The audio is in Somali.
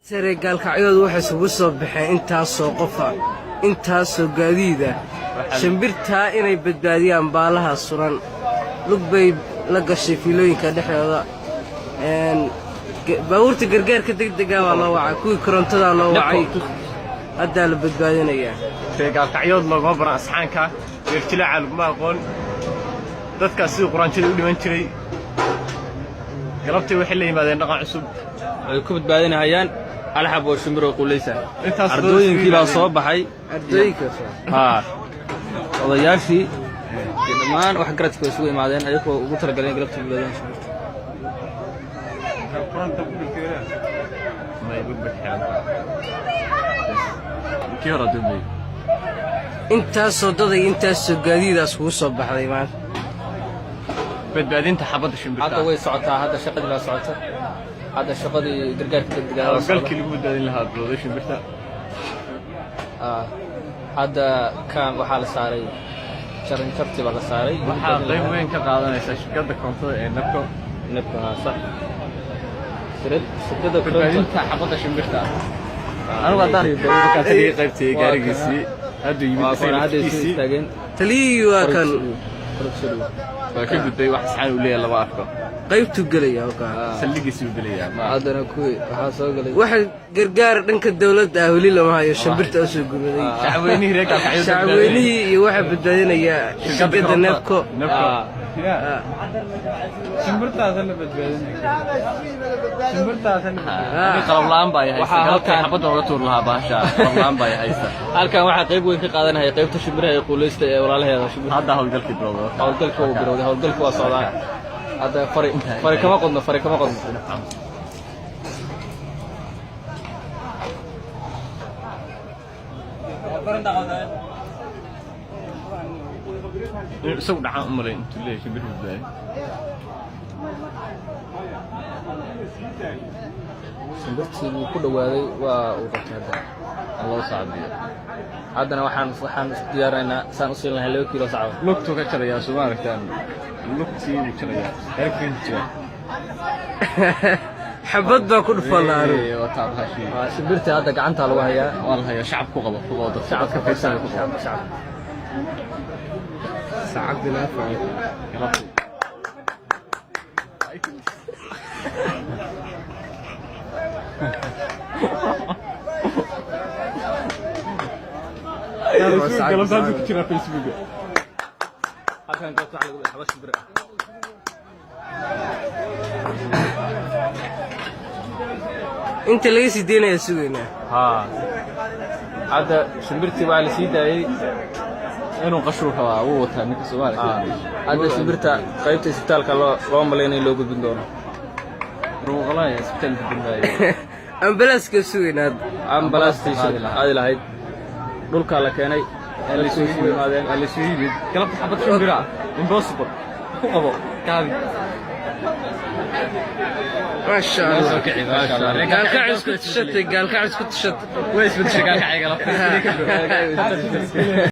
Sare Gaalkacyoodu waxay isugu soo baxeen intaasoo qofa, intaasoo gaadiida, shimbirtaa inay badbaadiyaan. Baalaha suran lug bay la gashay fiilooyinka dhexdooda. Baabuurta gargaarka degdega baa loo wacay, kuwii korontadaa loo wacay, haddaa la badbaadinayaa. Ree Gaalkacyood loogama baran asxaanka, reerjilaaca laguma aqoon. Dadkaas sidii quraanjada u dhiman jiray, galabtii waxay la yimaadeen dhaqan cusub. Ay ku badbaadinahayaan hal xab oo shimbir oo quulaysa. Intaas. Ardooyinkii baa soo baxay. Ardooyinka. Haa, odayaashii iyo dhammaan wax garadka way isugu imaadeen, ayagoo ugu talagaleen galabta badbaadiyaan shimbirta. May lug bay xiran kii hore dambeeyey. Intaasoo daday, intaasoo gaadiidaas kugu soo baxday maanta. Badbaadinta xabadda shimbirta. Hadda way socotaa, hadda shaqadii baa socota, hadda shaqadii gargaarka degdega ah waa socda. Howlgalkii lagu badbaadin lahaa bilowday shimbirta. Hadda kan waxaa la saaray jaranjartii baa la saaray. Waxaa qayb weyn ka qaadanaysa shirkadda korontada ee NEPCO. NEPCO, haa, sax. Shirkadda koronto. Badbaadinta xabadda shimbirta. Anigu haddaan tagay qaybtii gaarigiisii hadduu yimid. Waa isaga kuwana hadda isu laftiisii. istaageen. Taliyihii waa kan. Waa ka gudbay, wax asxaan uu leeyahay lama arko. Qaybtuu gelaya halkaa. Saldhigiisii uu gelayaa ma. Haddana kuwii waxaa soo galay. Waxa gargaar dhanka dawladda ah weli lama hayo, shimbirta u soo gumaday. Shacweynihii reer Gaalkacyood. Shacweynihii iyo waxaa badbaadinaya shirkadda NEPCO. NEPCO. Shimbirtaasa la badbaadinaya, shimbirtaasa la Ani qalab la'aan baa haysta. Waxaa galabtay halkaan- xabadda oga tuur lahaa baasha, qalab la'aan baa haysta. Halkan waxaa qayb weyn ka qaadanaya qaybta shimbiraha ee quuleysta ee walaalaheeda shimbirta. Hadda howlgalkii bilowday. Howlgalka uu bilowday, howlgalka waa socdaa hadda. Fari fari kama qodno, fari kama qodno. Inuu isagu dhacaan u malayn intuu leeyahay shimbir badbaadi. Shimbirtii wuu ku dhawaaday, waa uu qabtay hadda. Loo sacbiyo. Haddana waxaan isku diyaarinaynaa saan u siin lahay 2 kiilo sacba. Lugtuu ka jarayaa, soo ma aragtaan? Lugtii buu jarayaa, heerkan jira. Xabad baa ku dhufan anigu. Ee, waa taa bahashii. Waa shimbirtii, hadda gacantaa lagu hayaa. Waa la hayaa, shacab ku qabo, ku qabo, dadka fiirsanaya ku qabo. Shacab. Saacadii naafaca. Galabtii. Galabta hadda ku jiraa Facebooka. Halkan galabta waxa lagu xaba shimbir ah. Inta laga sii deynaya sugaynaa. Haa, hadda shimbirtii waa la sii daayey. Inuu qashuu rabaa, wuu wataa ninka Soomaaliya. Hadda shimbirta qaybta isbitaalka loo malaynaya in loo gudbin doono. Ruuqalaya isbitaalka gudbaayo. Ambalaaska sugaynaa hadda. Ambalaastii aadi lahayd dhulkaa la keenay, dadku isugu yimaadeen. Waa la isugu yimid galabta xabad shimbira, impossible ku qabo kaabi. Maasha Allah. Soo kici, maasha Allah. Gaalkac isku tashatay, Gaalkac isku tashatay. Way isbedeshay Gaalkacay galabta.